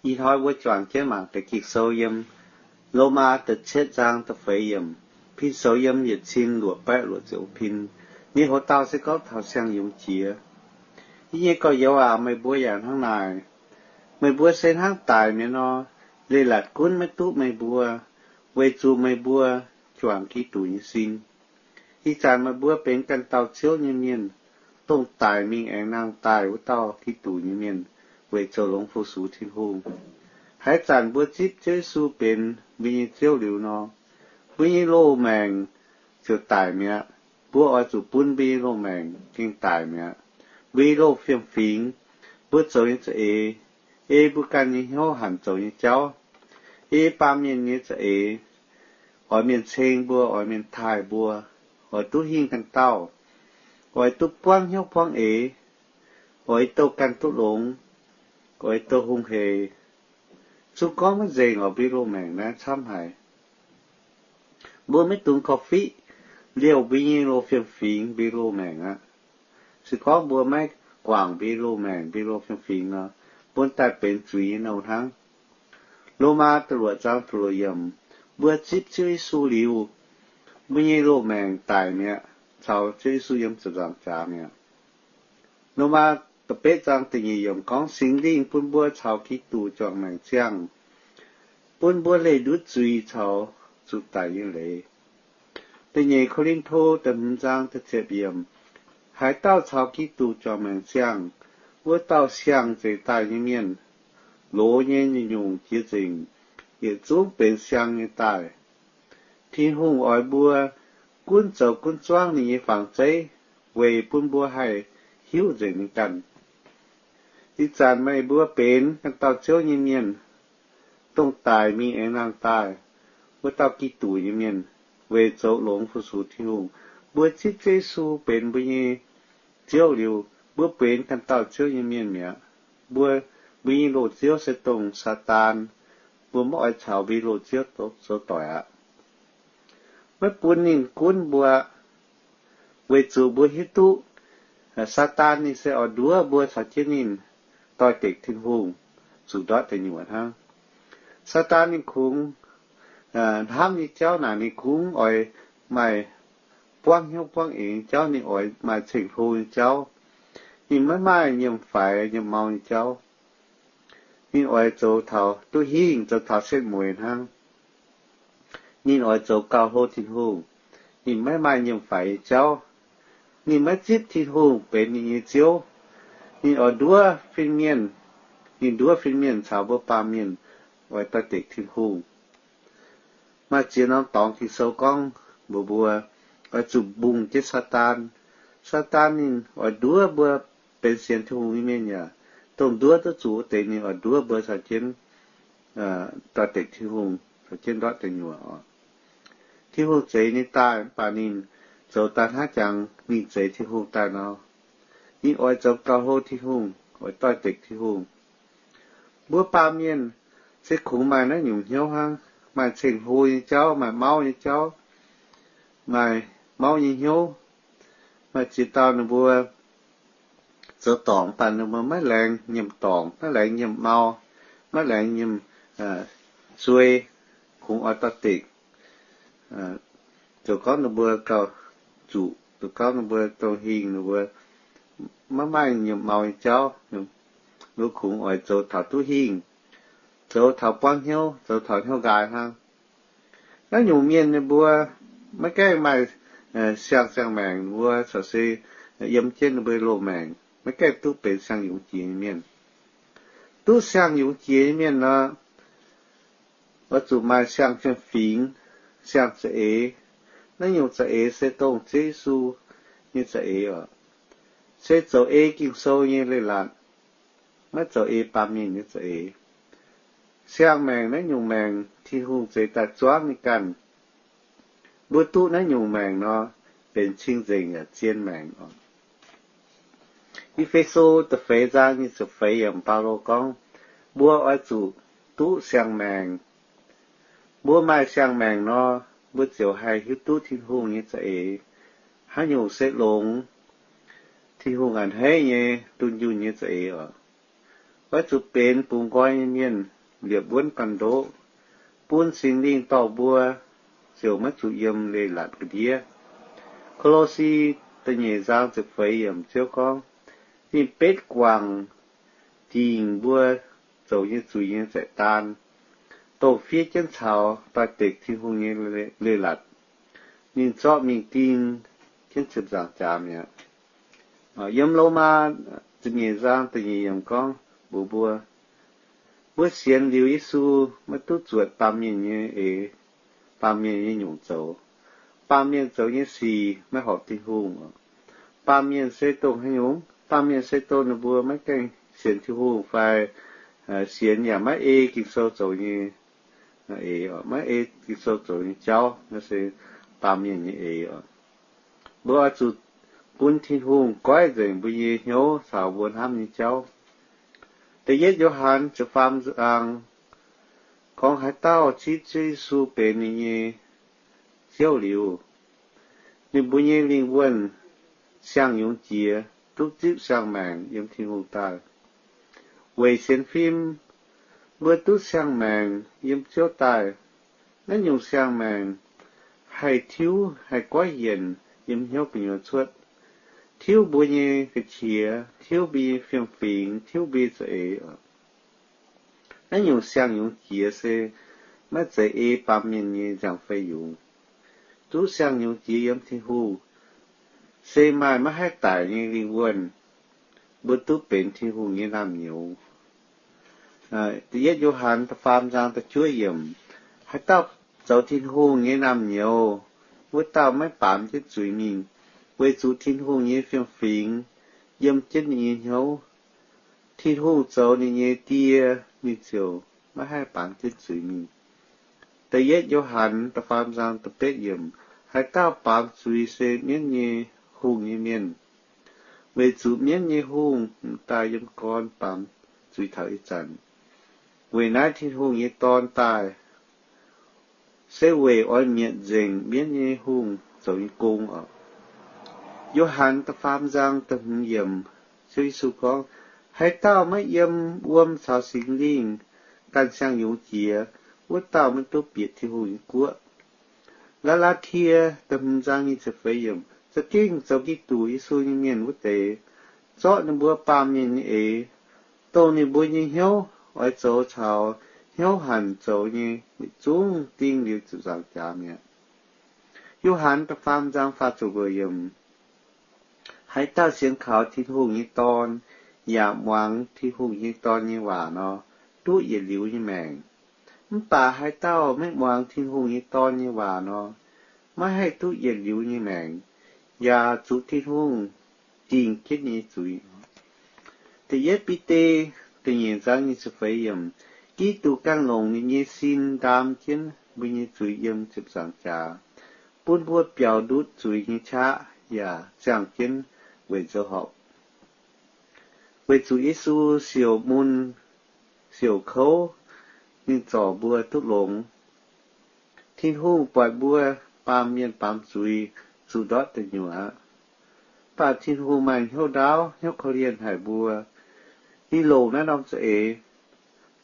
Ih hnoi mbuo juangc jienv mangc deix Ging-Sou yiem Lomaa da'cietv zaang da'feix yiemc, pin sou yiem yietc cin luoqc baeqv luoqc ziepc pin. Nyei hoz dauh se gorngv taux siang-yungz jiex. Yie nyei gorx-youz aac, meih mbuo yaac hnangv naaic. Meih mbuo se hnangv daic mi'aqv nor, leiz-latc gunv maiv duqv meih mbuo, weic zuqc meih mbuo juangc Giduc nyei sin. Ih zanc meih mbuo benx ganh dauh Ziouv nyei mienh, dongh daic mingh aengx nangh daaih wuov dauh Giduc nyei mienh, weic zoux longx fu-sux Tin-Hungh. Haaix zanc mbuo zipv Ziouv Yesu benx mbuo nyei Ziouv liuz nor, mbuo nyei loz-maengc ziouc daic mi'aqv. Mbuo oix zuqc bun mbuo nyei loz-maengc gengh daic mi'aqv. Mbuo nyei loz-fiem-fingx, mbuo zoux nyei za'eix, ei mbuo ganh nyei hnyouv hanc zoux nyei jauv, ei baamh mienh nyei za'eix, oix mienh ceng mbuo, oix mienh taaih mbuo, oix duqv hingh ganh dauh, oix duqv buangv hnyouv buangv eix, oix douh ganh duqv longx, oix douh hungh heix. Zungv gorngv maiv nzengc oc, mbuo loz-maengc naaiv camv haic. Mbuo maiv dungx korv-fiqv liouh mbuo nyei loz-fiem-fingx, mbuo loz-maengc aqv. Se gorngv mbuo maiv guangc mbuo loz-maengc, mbuo loz-fiem-fingx nor, bun daaih benx zuiz nyei nouh hnangv. Lomaa da'luoqc zaang da'luoqc yiemc, mbuo zipv Ziouv Yesu liuz, mbuo nyei loz-maengc daic mi'aqv, caux Ziouv Yesu yiem ziepc nzaangc jaax mi'aqv. Lomaa da'betv zaang da'nyeic yiemc gorngv, Singx Lingh bun mbuo caux Giduc juangc maengc ziangh, bun mbuo leih ndutv zuiz caux zuqc daic nyei leiz. Da'nyeic Ko^lin^to da'hmz zaang da'ziepc yiemc, haaix dauh caux Giduc juangc maengc ziangh, wuov dauh siang-zeix daaih nyei mienh, loz nyei nyungc-nyungc jiex nzengc, yietc zungv benx siang nyei daaih. Tin-Hungh oix mbuo gunv zoux gunv zuangv ninh nyei fangx zeiv, weic bun mbuo haih hiuv nzengc ninh ganh. Ih zanc meih mbuo benx ganh dauh Ziouv nyei mienh, dongh daic mingh aengx nangh daaih, wuov dauh Giduc nyei mienh, weic zoux longx fu-sux Tin-Hungh. Mbuo zipv Ziouv Yesu benx mbuo nyei Ziouv liuz, mbuo benx ganh dauh Ziouv nyei mienh mi'aqv. Mbuo, mbuo nyei loz-ziouv se dongh Saadaan. Mbuo maiv oix caux mbuo nyei loz-ziouv zoux doic aqv. Maiv bun ninh gunv mbuo, weic zuqc mbuo hiuv duqv Saadaan ninh se oix nduov mbuo caux jienv ninh doix-dekc Tin-Hungh, zuqc ndortv deic nyuoqc hnangv. Saadaan ninh kungx hnamv nyei jauv naaic, ninh kungx oix maaih buangv hnyouv buangv eix nyei jauv, ninh oix maaih ceng-hlo nyei jauv. Ninh maiv maaih nyiemc faix nyiemc mau nyei jauv. Ninh oix zoux taux duqv hingh, zoux taux setv mueiz hnangv. Ninh oix zoux gauh hlo Tin-Hungh. Ninh maiv maaih nyiemc faix nyei jauv. Ninh maiv zipv Tin-Hungh benx ninh nyei Ziouv. Ninh oix nduov fin-mienh. Ninh nduov fin-mienh caux mbuo baamh mienh oix doix-dekc Tin-Hungh. Maaih ziex norm dorngx Ging-Sou gorngv mbuox mbuo oix zuqc mbungh jienv Saadaan. Saadaan ninh oix nduov mbuo benx sienx Tin-Hungh nyei mienh yaac dongh nduov duqv zuqc wuov deix ninh oix nduov mbuo caux jienv doix-dekc Tin-Hungh, caux jienv ndortv deic nyuoqc oc. Tin-Hungh zeix ninh daaih, mv baac ninh zoux daaih hnangv jangx ninh zeix Tin-Hungh daaih nor. Ninh oix zoux gauh hlo Tin-Hungh, oix doix-dekc Tin-Hungh. Mbuo baamh mienh se kungx maaih naaiv nyungc hnyouv hnangv, maaih ceng-hlo nyei jauv, maaih mauv nyei jauv, maaih mauv nyei hnyouv. Maaih ziex dauh ninh mbuo zoux dorngc, mv baac ninh mbuo maiv laengz nyiemc dorngc, maiv laengz nyiemc mau, maiv laengz nyiemc suei, kungx oix doix-dekc. Zoux gorngv ninh mbuo gauh zuqc, zoux gorngv ninh mbuo dongh hingh ninh mbuo maiv maaih nyiemc mau nyei jauv, ninh mbuo kungx oix zoux taux duqv hingh, zoux taux buangv hnyouv, zoux taux hnyouv nqaai hnangv. Naaiv nyungc mienh ninh mbuo maiv gaengh maaih siang-ziangh maengc, ninh mbuo corc se yiem jienv ninh mbuo loz-maengc, maiv gaengh duqv benx siang-yungz jiex nyei mienh. Duqv siang-yungz jiex nyei mienh nor, oix zuqc maaih siang-fiem-fingx, siang-za'eix. Naaiv nyungc za'eix se dongh Ziouv Yesu nyei za'eix oc. Se zoux ei Ging-Sou nyei leiz-latc, maiv zoux ei baamh mienh nyei za'eix. Siang-maengc naaiv nyungc maengc Tin-Hungh zeix daaih zuangv ninh ganh. Mbuo duqv naaiv nyungc maengc nor, benx cing-nzengc yaac zien maengc oc. E^fe^so da'feix zaang nyic ziepc feix yiemc, Baulo gorngv, mbuo oix zuqc duqv siang-maengc. Mbuo maaih siang-maengc nor, mbuo ziouc haih hiuv duqv Tin-Hungh nyei za'eix, haaix nyungc se longx, Tin-Hungh a'hneiv nyei, dunh yunh nyei za'eix oc. Oix zuqc benx bungx nqoi nyei mienh, liepc wuonv ganh ndoqv, bun Singx Lingh dorh mbuo ziouc maiv zuqc yiem leiz-latc ga'ndiev. Ko^lo^si da'nyeic zaang ziepc feix yiemc Ziouv gorngv, ninh betv guangc dingc mbuo zoux nyei zuiz nyei za'gengh daaih, dongh fiev jienv caux doix-dekc Tin-Hungh nyei leiz-latc. Ninh zorqv mingh ding jienv ziepc nzaangc jaax mi'aqv. Yiem Lomaa ziepc nyeic zaang da'nyeic yiemc gorngv mbuox mbuo, mbuo sienx liuz Yesu maiv duqv zuotc baamh mienh nyei eix, baamh mienh nyei nyungc zoux. Baamh mienh zoux nyei sic maiv horpc Tin-Hungh. Baamh mienh se dongh haaix nyungc? Baamh mienh se dongh ninh mbuo maiv gaengh sienx Tin-Hungh fai sienx yaac maiv ei Ging-Sou zoux nyei eix, maiv ei Ging-Sou zoux nyei jauv, naaiv se baamh mienh nyei eix oc. Mbuo oix zuqc bun Tin-Hungh goiv nzengc mbuo nyei hnyouv caux mbuo hnamv nyei jauv. Da'yietv Yo^han ziepc faam zaang gorngv, haaix dauh zipv Ziouv Yesu benx ninh nyei Ziouv liuz, ninh mbuo nyei lingh wuonh siang-yungz jiex, duqv zipv siang-maengc yiem Tin-Hungh daaih. Weic sienx fim, mbuo duqv siang-maengc yiem Ziouv daaih. Naaiv nyungc siang-maengc haih tiuv, haih goiv yienc yiem hnyouv gu'nyuoz cuotv, tiuv mbuo nyei ga'qiex, tiuv mbuo nyei fiem-fingx, tiuv mbuo nyei za'eix. Naaiv nyungc siang-yungz jiex se maiv zeiz ei baamh mienh nyei nziangx fei yungz. Duqv siang-yungz jiex yiem Tin-Hungh se maaih maiv haih daic nyei lingh wuonh. Mbuo duqv benx Tin-Hungh nyei naamh nyouz. Da'yietv Yo^han da'faam zaang da'juov yiemc, haaix dauh zoux Tin-Hungh nyei naamh nyouz, wuov dauh maiv baamz jienv zuiz mingh, weic zuqc Tin-Hungh nyei fiem-fingx yiem jienv ninh nyei hnyouv. Tin-Hungh zoux ninh nyei Die, ninh ziouc maiv haih baamz jienv zuiz mingh. Da'yietv Yo^han da'faam zaang da'betv yiemc, haaix dauh baamz zuiz se mienv nyei hungh nyei mienh, weic zuqc mienv nyei hungh m'daaih yiem gorn baamz zuiz taux ih zanc. Weic naaiv Tin-Hungh nyei Dorn daaih se weic oix mietc nzengc mienv nyei hungh zoux nyei gong oc. Yo^han da'faam zaang da'hmz yiemc, Ziouv Yesu gorngv, haaix dauh maiv yiem wuom caux Singx Lingh ganh siang-yungz jiex, wuov dauh maiv duqv bieqc Tin-Hungh nyei guoqv. Laa^laa^tie da'hmz zaang nyic ziepc feix yiemc, za'gengh zoux Giduc Yesu nyei mienh wuov deix, zorqv ninh mbuo baamh mienh nyei eix, dongh ninh mbuo nyei hnyouv oix zoux caux hnyouv hanc zoux nyei, yietc zungv ding liuz ziepc nzaangc jaax mi'aqv. Yo^han da'faam zaang faah ziepc luoqc yiemc, haaix dauh sienx kaux Tin-Hungh nyei Dorn yaac muangx Tin-Hungh nyei Dorn nyei waac nor, duqv yietc liuz nyei maengc. Mv baac haaix dauh maiv muangx Tin-Hungh nyei Dorn nyei waac nor, maiv haih duqv yietc liuz nyei maengc, yaac zuqc Tin-Hungh dingh jienv ninh nyei zuiz. Da'yietv Bide da'nyeic zaang nyic ziepc feix yiemc, Giduc ganh longc ninh nyei sin ndaam jienv mbuo nyei zuiz yiem ziepc nzaangc jaax, bun mbuo biaux ndutv zuiz nyei qaqv yaac ziangh jienv weic zoux horpc. Weic zuqc Yesu siouc mun siouc kouv, ninh zorc mbuo duqv longx. Tin-Hungh buatc mbuo baamh mienh baamz zuiz zuqc ndortv deic nyuoqc aqv. Mv baac Tin-Hungh maaih hnyouv ndaauv, hnyouv korv-lienh haic mbuo. Ninh longc naaiv norm za'eix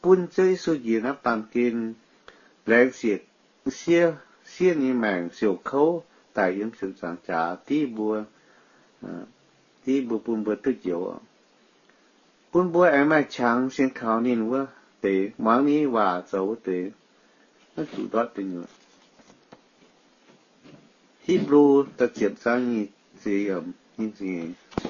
bun Ziouv Yesu njiec naaiv baamh gen, laengz zingh siev, siev nyei maengc siouc kouv daic yiem ziepc nzaangc jaax div mbuo, div mbuo bun mbuo duqv njoux, bun mbuo aengx maaih qangx sienx kaux ninh wuov deix, muangx ninh nyei waac zoux wuov deix, maiv zuqc ndortv deic nyuoqc. Hipv^lu da'ziepc zaang nyic ziepc yiemc, nyic ziepc nyeic.